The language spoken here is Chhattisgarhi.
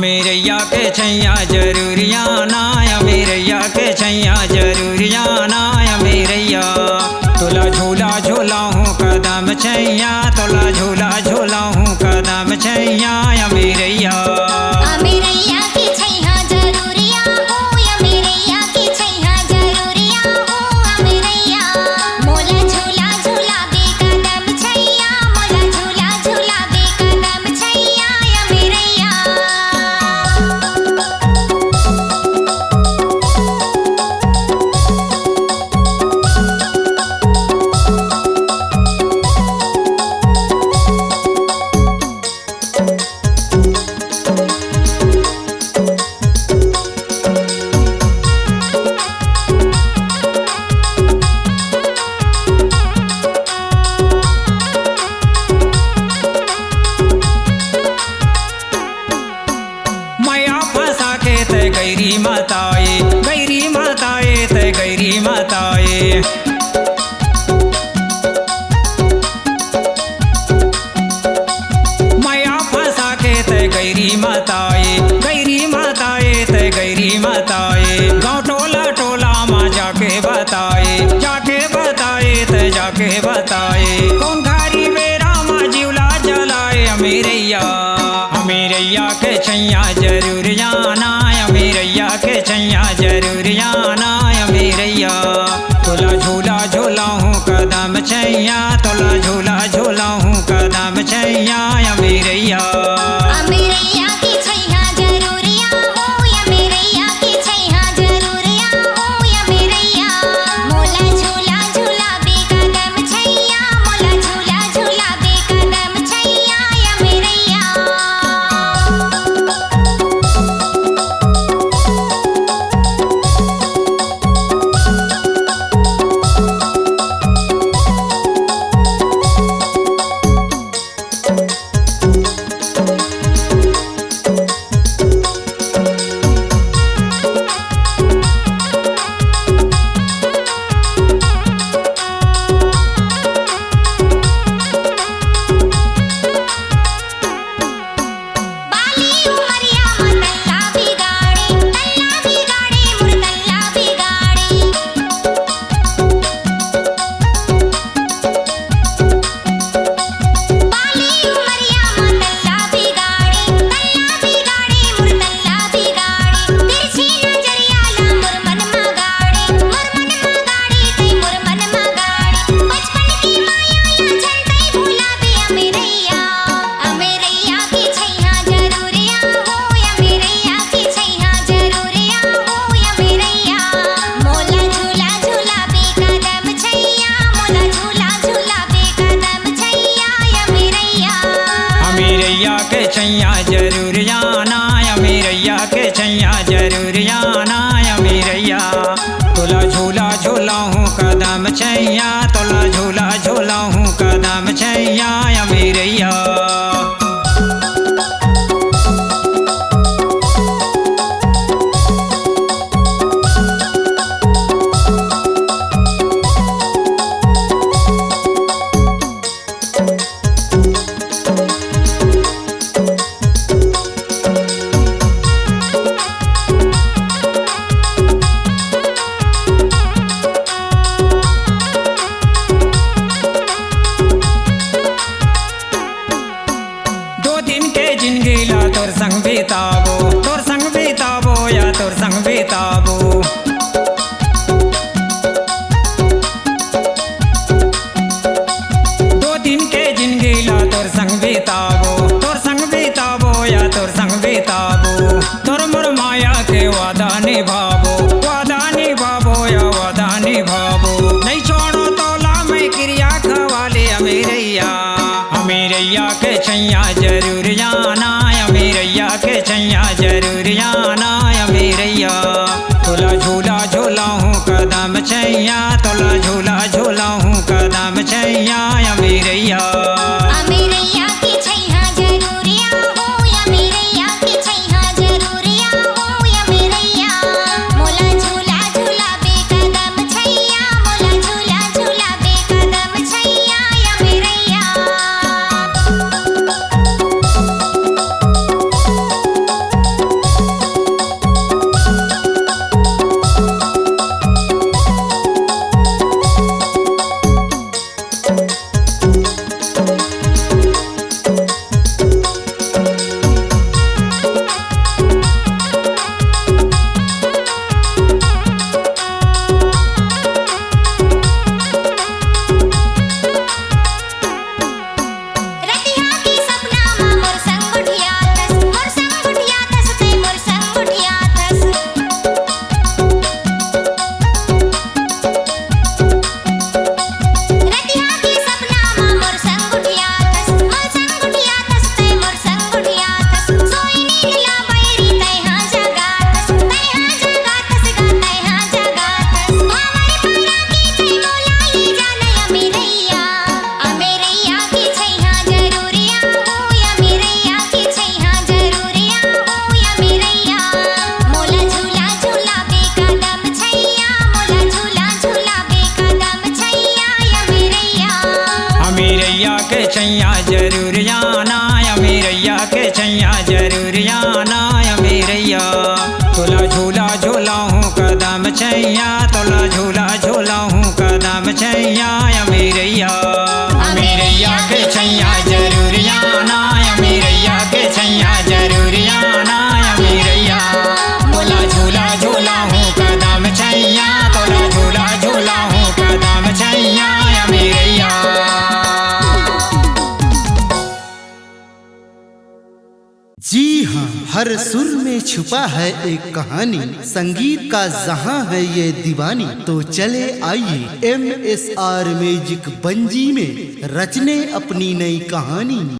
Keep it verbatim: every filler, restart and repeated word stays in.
अमीरैया के छैया जरूरिया ना, अमीरैया के छैया जरूरिया ना, अमीरैया। तोला झूला झूलाहूँ कदम छैया, तोला झूला झूलाहूँ कदम छैया, अमीरैया। अमीरैया के छैया जरूरिया हो, अमीरैया के छैया जरूरिया हो, अमीरैया। मोला झूला झूलाबे कदम छैया, मोला झूला झूलाबे कदम छैया, अमीरैया। मया फंसा के तै गैरी मताए, गैरी मताए, तै गैरी मताए। मया फंसा के तै गैरी मताए, गैरी मताए, तै गैरी मताए। गाँव टोला टोला मा जाके बताए, जाके बताए, तै जाके बताए। कोन घरी बेरा मा जिउला जलाए, अमीरैया, अमीरैया के छैया जरूरिया ना, अमीरैया के छैया जरूरिया ना, अमीरैया। तोला झूला झूलाहूँ कदम छैया, तोला झूला झूलाहूँ कदम छैया, अमीरैया। अमीरैया के छैया जरूरिया हो, अमीरैया के छैया जरूरिया हो, अमीरैया। मोला झूला झूलाबे कदम छैया, मोला झूला झूलाबे कदम छैया, अमीरैया। बाली उमरिया म तल्ला बिगाड़े, तल्ला बिगाड़े, मोर तल्ला बिगाड़े। बाली उमरिया म तल्ला बिगाड़े, तल्ला बिगाड़े, मोर तल्ला बिगाड़े। तिरछी नजरिया ला मोर मन म गाड़े, मोर मन म गाड़े, तै मोर मन म गाड़े। बचपन के माया ला झन तै भुलाबे, अमीरैया। अमीरैया के छैया जरूरिया हो, अमीरैया के छैया जरूरिया हो, अमीरैया। मोला झूला झूलाबे कदम छैया, मोला झूला झूलाबे कदम छैया, अमीरैया। अमीरैया के छैया जरूरिया ना, अमीरैया के छैया जरूरिया ना, अमीरैया। तोला झूला झूलाहूँ कदम छैया, तोला झूला झूलाहूँ कदम छैया, अमीरैया। दो दिन के जिंदगी ला तोर संग बिताबो, तोर संग बिताबो या तोर संग बिताबो। दो दिन के जिंदगी ला तोर संग बिताबो, तोर संग बिताबो या तोर संग बिताबो। तोर मोर माया के वादा निभाबो, वादा निभाबो या वादा निभाबो। नहीं छोड़ो तोला मैं किरिया खवा ले अमीरैया। अमीरैया के छैया जरूरिया ना, अमीरैया के छैया जरूरिया ना, अमीरैया। तोला झूला के छैया जरूर आना अमीरैया, तोला झूला झूलाहूँ कदम छैया, तोला झूला झूलाहूँ कदम छैया अमीरैया। अमीरैया के छैया जरूर आना, अमीरैया के छैया जरूर आना अमीरैया। तोला झूला झूलाहूँ कदम छैया, तोला झूला झूलाहूँ कदम छैया अमीरैया। जी हाँ, हर सुर में छुपा है एक कहानी, संगीत का जहाँ है ये दीवानी। तो चले आइए, एम एस आर म्यूजिक बंजी में रचने अपनी नई कहानी।